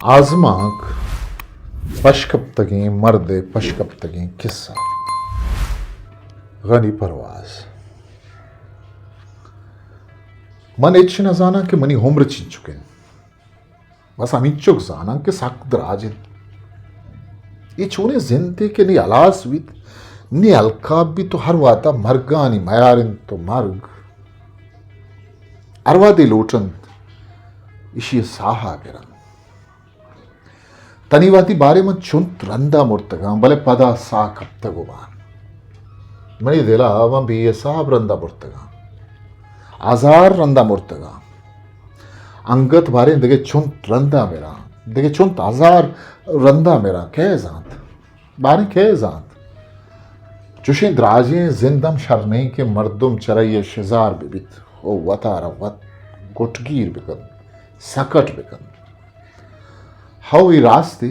آزمانک، پشکپتگیں مرد ءِ پشکپتگیں کسہ۔ غنی پرواز۔ من ہچ نہ زاناں کہ منی عمر چنچک انت۔ بس ہمینچک زاناں کہ سک دراج انت۔ اے چونیں زندے کہ نی ہلاس بیت، نی الکاپ بیت، تو ہر وہدا مرگانی میار انت، تو مرگ ہر وہدے لوٹنت، ایشی ءِ ساہ ءَ گرنت۔ تنی وہدی باریں من چنت رندا مرتگاں، بلے پدا ساہ کپتگ و بان۔ منی دل ءَ من بے حساب رندا مرتگاں، ہزار رندا مرتگاں۔ انگت باریں دگہ چنت رندا مراں، دگہ چنت ہزار رندا مراں، کئے زانت؟ باریں کئے زانت؟ چوشیں دراجیں زند ہم شر نئیں کہ مردم چرئی ءَ شزار بہ بیت و وتارا وت گٹگیر بہ کنت، سکٹ بہ کنت۔ ہو، اے راستے۔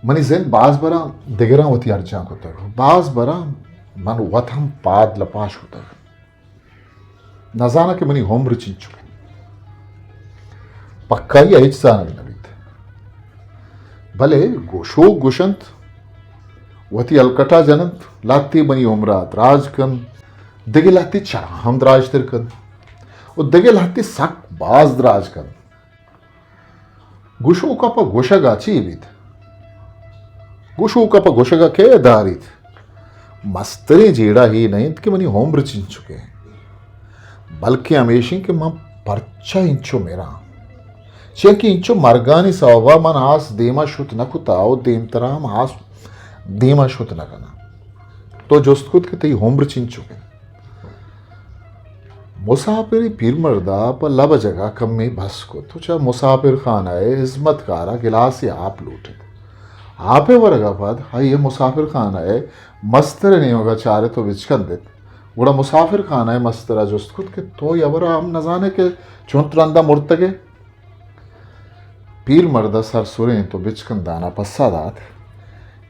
منی زند باز براں دگراں وتی ارجان کتگ، باز براں من وت ہم پاد لپاش کتگ۔ نزاناں کہ منی عمر چنچک انت۔ پکائی ءَ ہچ زانگ نہ بیت۔ بلے گوشوک گوشنت، وتی الکٹا جننت، لہتے منی عمرا دراج کنت، دگہ لہتے چرا ہم دراجتر کنت و دگہ لہتے سک باز دراج کنت۔ گوشوک ءَ پہ گوشگ ءَ چے بیت؟ گوشوک ءَ پہ گوشگ ءَ کئے داریت؟ مستریں جیڑہ اے نہ انت کہ منی عمر چنچک انت، بلکیں ہمیش انت کہ من پرچا انچو مراں؟ چیاکہ انچو مرگانی سوب ءَ من آس دیما شت نہ کتا و دیمترا ہم آس دیما شت نہ کناں۔ تو جست کت کہ تئی عمر چنچک انت؟ مسافریں پیرمرد ءَ پہ لبجگ ءَ کمے بس کت و چہ مسافر خانہ ءِ ہزمتکار ءَ گلاسے آپ لوٹت۔ آپ ءِ ورگ ءَ پد آئی ءَ مسافر خانہ ءِ مستر ءِ نیمگ ءَ چارت و بچکندت۔ گڑا مسافر خانہ ءِ مستر ءَ جست کت کہ تو اے ہبر ءَ ہم نزان ئے کہ چنت رند ءَ مرتگ ئے؟ پیرمرد ءَ سر سرینت و بچکندان ءَ پسہ دات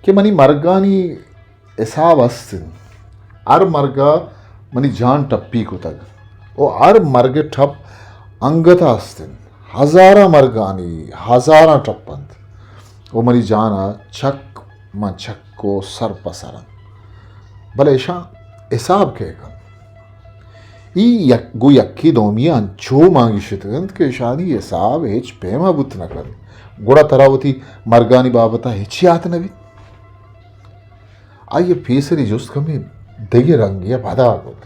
کہ منی مرگانی حساب است انت۔ ہر مرگ ءَ منی جان ٹپی کتگ و ہر مرگ ءِ ٹپ انگت ءَ است انت۔ ہزاراں مرگانی ہزاراں ٹپ انت و منی جان ءَ چک ماں چک و سر پہ سر انت۔ بلے اشاں حساب کئے کنت؟ اے یک، گوں یکے دومی ءَ انچو مانگیشتگ انت کہ اشانی حساب ہچ پیم ءَ بوت نہ کنت۔ گڑا ترا وتی مرگانی بابت ءَ ہچ یات نہ بیت؟ آئی ءَ پیسری جست کمے دگہ رنگے ءَ پدا کت۔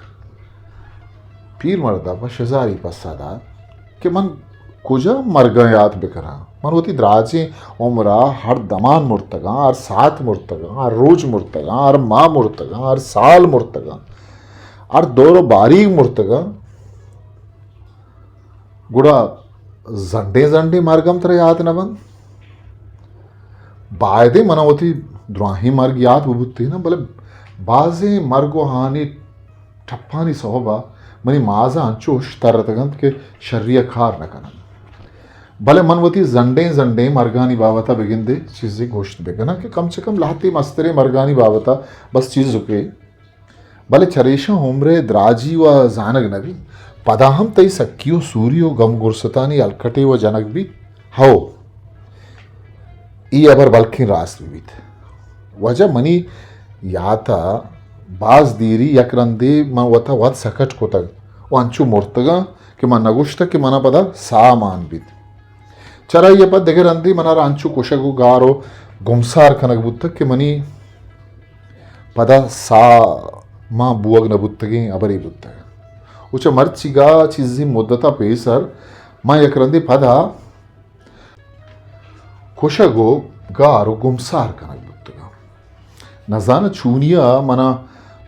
پیرمرد ءَ پہ شزاری پسہ دات کہ من کجام مرگاں یات بکناں؟ من وتی دراجیں عمر ءَ ہر دمان مرتگاں، ہر ساعت مرتگاں، ہر روچ مرتگاں، ہر ماہ مرتگاں، ہر سال مرتگاں، ہر دور و باریگ مرتگاں۔ گڑا زنڈیں زنڈیں مرگ ہم ترا یات نہ بنت؟ بائدیں منا وتی دراہیں مرگ یات بہ بوتیناں، بلے بازیں مرگ و آہانی ٹپانی سوب ءَ منی ماز ءَ انچوش ترتگ انت کہ شری ءَ کار نہ کن انت۔ بلے من وتی زنڈیں زنڈیں مرگانی بابت ءَ بگندے چیزے گوشت بکناں کہ کم چہ کم لہتے مستریں مرگانی بابت ءَ بس چیزکے بلے چریشاں عمر ءِ دراجی و زانگ نہ بیت، پدا ہم تئی سکی و سوری و گم گرستانی الکٹے و جنگ بیت۔ ہو، اے ہبر بلکیں راست بہ بیت۔ واجہ منی یات ءَ باز دیری یک رندے من وت ءَ وت سکٹ کتگ و انچو مرتگاں کہ من نہ گوشتگ کہ منا پدا ساہ مان بیت۔ چرائی ءَ پد دگہ رندے منارا انچو کشگ و گار و گمسار کنگ بوتگ کہ منی پدا ساہ مان بوگ نہ بوتگیں ہبرے بوتگ۔ و چہ مرچیگا چیزے مدتا پیسر من یک رندے پدا کشگ و گار و گمسار کنگ بوتگاں۔ نزاناں چونیا منا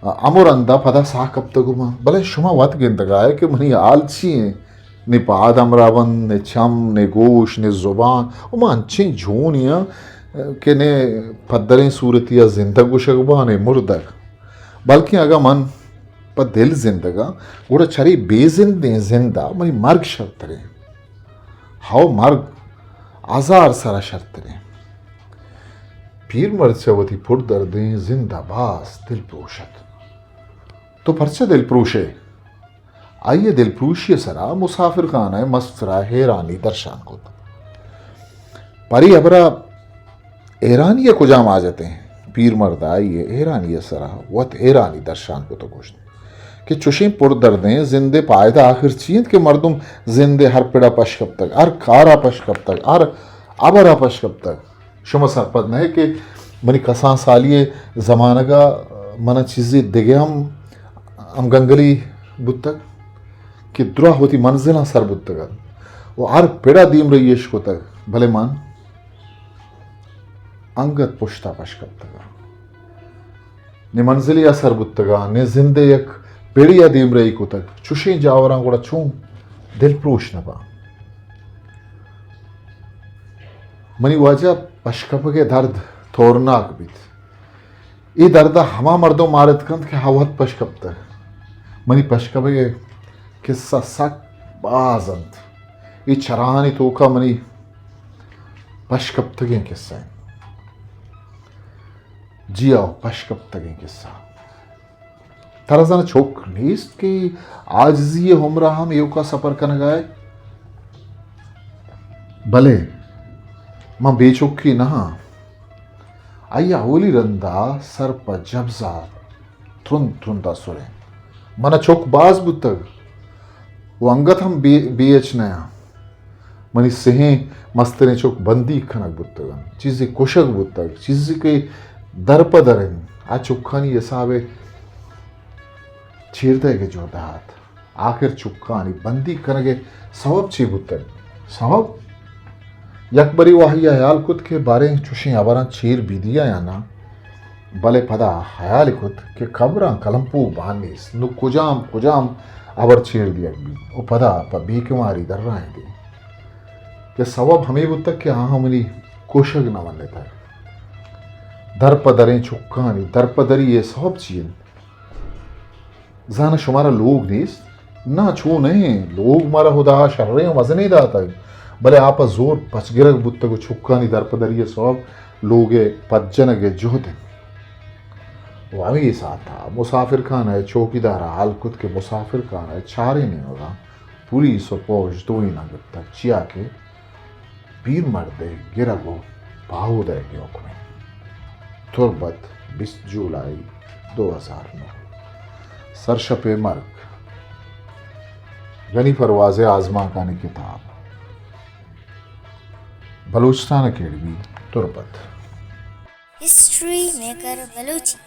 ہمو رندا پدا ساہ کپتگ و من، بلے شما وت گندگا ئے کہ منی حال چی انت؟ نی پاد ہمراہ بنت، نی چم، نی گوش، نی زبان، و من انچیں جونی آں کہ نی پدریں صورتی ءَ زندگ گوشگ باں، نی مردگ۔ بلکیں اگاں من پہ دل زندگاں، گڑا چرے بے زندیں زند ءَ منی مرگ شرتریں۔ ہو، مرگ ہزار سرا شرتریں۔ پیرمرد چہ وتی پردردیں زند ءَ باز دلپروش ات۔ تو پرچا دلپروش ئے؟ آئی ءِ دلپروشی ءِ سرا مسافر خانہ ءِ مستر ءَ حیرانی درشان کت۔ پرے ہبرا حیرانی ء کجام حاجت انت؟ پیر مرد آئی ء حیرانی ء سرا وت حیرانی درشان کت ء گوشت کہ چشیں پردردیں زند ء پائدہ آخر چی انت کہ مردم زند ء ہر پڑ ء پش کپتگ، ہر کار ء پش کپتگ، ہر ہبر ء پش کپتگ؟ شما سرپد نہ ئے کہ منی کسان سالی ء زمانگ ء من ء چیزے دگہ ہم ہمگنگلی بوتگ کہ دراہ وتی منزلاں سر بوتگ ات و ہر پڑ ء دیمرئی اش کتگ، بلے من انگت پشت ء پش کپتگ آں۔ نہ منزلے ء سر بوتگ آں، نہ زند ء یک پڑے ء دیمرئی کتگ۔ چشیں جاوراں گڑا چون دلپروش نہ باں؟ منی واجہ، پشکپگ ء درد تورناک بیت۔ اے درد ء ہما مردم مارت کنت کہ آ وت پشکپتگ۔ منی پشکپگ ء کسہ سک باز انت۔ اے چراہانی توکا منی پشکپتگیں کسہ انت۔ جی آؤ، پشکپتگیں کسہ۔ ترا زاناں چک نیست کہ عاجزی ء عمر ء ہم ایوکا سپر کنگ ء ئے؟ بلے من بے چکے نہ آں۔ آئی ء اولی رندا سر پہ جبزا ترند ترندا سرینت۔ من ء چک باز بوتگ و انگت ہم بے، بے اچ نہ آں۔ منی سہیں مستریں چک بندیگ کنگ بوتگ انت، چیزے کشگ بوتگ، چیزے کہ در پہ در انت، آ چکانی حساب ء چیر دئیگ ء جہد ء ات۔ آخر چکانی بندیگ کنگ ء سوب چے بوتگ؟ سوب؟ یک برے و آئی ء ہیال کت کہ باریں چشیں ہبراں چیر بیدی ء یا نہ؟ بلے پدا ہیال کت کہ قبراں کلمپوگ بان نیست، نوں کجام کجام ہبر چیر دیگ بیت و پدا پہ بے کماری درائینت۔ کہ سوب ہمے بوتگ کہ آہاں منی کوشگ نہ منتگ۔ در پہ دریں چکانی در پہ دری ء سوب چی انت؟ زاناں شمارا لوگ نیست؟ ناں، چو نہ انت۔ لوگ مارا ہدا ء شریں و مزنیں داتگ، بلے آ پہ زور پچ گرگ بوتگ و چکانی درپدری ء سوب لوگ ء پچ جنگ ء جہد انت۔ و ہمے ساعت ء مسافر خانہ ء چوکیدار ء ہال کت کہ مسافر خانہ ء چاریں نیمگاں پولیس و پوج دوئیناں گپتگ، چیا کہ پیر مرد ء گرگ و پاہو دئیگ ء حکم انت۔ تربت، بیست جولائی دو ہزار نو۔ سرشپ ء مرگ۔ غنی پرواز ء آزمانکانی کتاب۔ بلوچستان اکیڈمی، تربت۔ History maker Balochi.